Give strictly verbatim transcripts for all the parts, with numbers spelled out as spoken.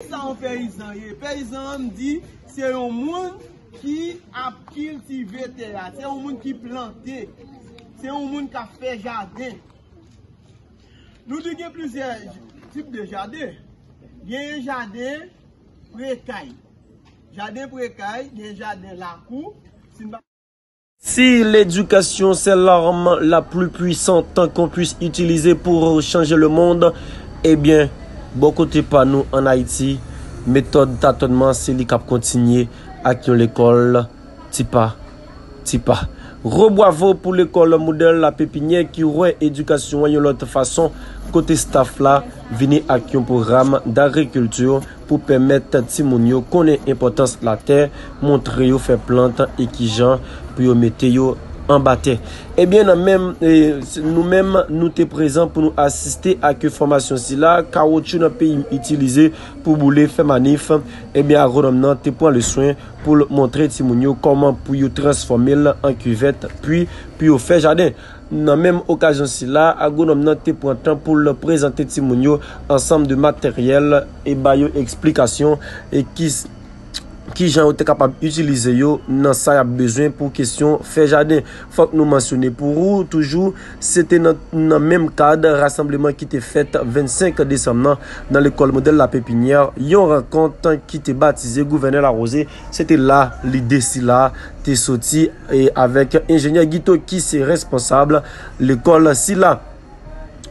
Sa yon peyizan ye? Peyizan an, m di, se yon moun ki ap kiltive tè a, se yon moun ki plante, se yon moun k ap fè jaden. Nou di gen plizyè tip de jaden. Gen jaden pre kay. Jaden pre kay, gen jaden lakou. Si n pa Si l'éducation c'est l'arme la plus puissante qu'on puisse utiliser pour changer le monde, ebyen, bò kote pa nou ann Ayiti, metòd tatònman se li k ap kontinye ak yon lekòl ti pa, ti pa. Gwo bwavo pou lekòl modèl La Pépinière ki wè edikasyon an yon lòt fason, kote staff la vini ak yon pwogram d'agrikilti pou pèmèt timoun yo konnen enpòtans latè, montre yo fè plant e kijan pou yo mete yo anba tè. Ebyen, nan menm, e, nou menm, nou te prezan pou nou asiste ak fòmasyon sila, kawotchou nan peyi m itilize pou boule, fè manif. Ebyen, agwonòm nan te pran le swen pou l montre timoun yo kòman pou yo transfòme l an kivèt, pi pou yo fè jaden. Nan menm okazyon sila, agwonòm nan te pran tan pou l prezante timoun yo ansanm de materyèl e ba yo eksplikasyon e ki, kijan yo te kapab itilize yo nan sa y ap bezwen pou kesyon fè jaden. Fòk nou mansyone pou ou toujou, se te nan, nan menm kad rasanbleman ki te fèt vennsenk desanm nan, nan lekòl modèl La Pépinière, yon rankont ki te batize Gouvènè Larose. Se te la lide sila te soti, e avèk enjenyè Guito ki se responsab lekòl sila.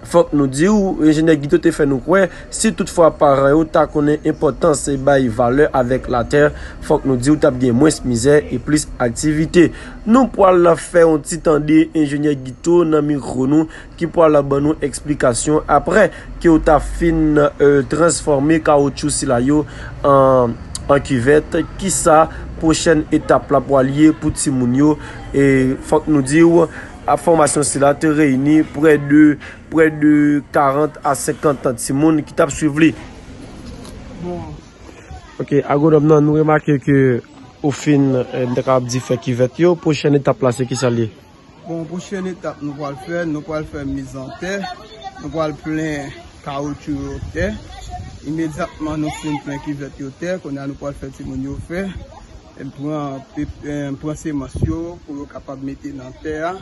Fòk nou di w, enjenyè Guito te fè nou kwè, si toutfwa paran yo ta konnen enpòtans e bay valè avèk latè, fòk nou di w t ap gen mwens mizè e plis aktivite. Nou pral fè yon ti tande enjenyè Guito nan mikwo nou ki pral ban nou eksplikasyon apre ke w ta fin, e, transfòme kawotchou sila yo an, an kivèt. Kisa pwochèn etap la pral ye pou timoun yo? E fòk nou di w, ap fòmasyon sila te reyini prè de, prè de karant a senkant timoun ki t ap swiv li. Bon. Ok, agwonòm nan, nou remake ke ou fin, e, m ta kapab di, fè kivèt yo. Pwochèn etap la, se kisa l ye? Bon, pwochèn etap nou pral fè, nou pral fè mizantè, nou pral plen kawotchou yo tè. Imedyatman nou fin plen kivèt yo tè, kounye a nou pral fè timoun yo fè, e, pran, e, pran semans yo pou yo kapab mete nan tè a.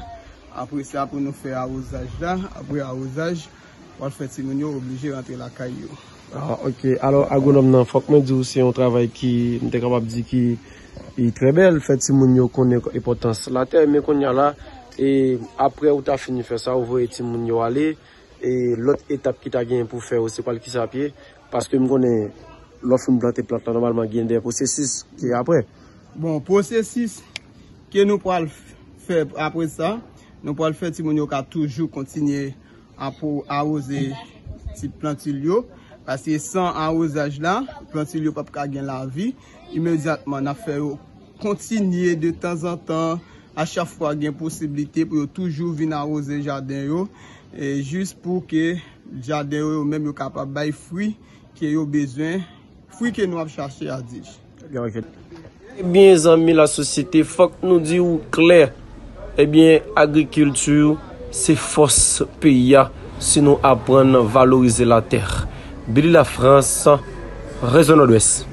Apre sa, pou nou fè awozaj la, apre awozaj, pral fè timoun yo oblije rantre lakay yo. Ah, ok. Alò, agwonòm nan, fòk mwen di w, se yon travay ki, m te kapab di ki, ki trè bèl. Fè timoun yo konnen enpòtans latè. Men kounye a la, e, apre ou ta fini fè sa, ou voye timoun yo ale. E lòt etap ki ta genyen pou fè yo, se pral kisa ap ye? Paske m konnen lè w fin plante plant la, nòmalman gen de pwosesis ki apre. Bon, pwosesis ke nou pral fè apre sa, nou pral fè timoun yo ka toujou kontinye apo-, awoze ti plantil yo, paske san awozaj la, plantil yo p ap ka gen lavi. Imedyatman, n ap fè yo kontinye de tanzantan, a chak fwa gen posiblite pou yo toujou vin awoze jaden yo, e jis pou ke jaden yo, yo menm yo kapab bay fwi ke yo bezwen, fwi ke nou ap chache a di. Ok, ok. Ebyen, zanmi lasosyete, fòk nou di w klè, ebyen, agrikilti se fòs peyi a si nou aprann valorize latè. Billy Lafrance, Rezo Nòdwès.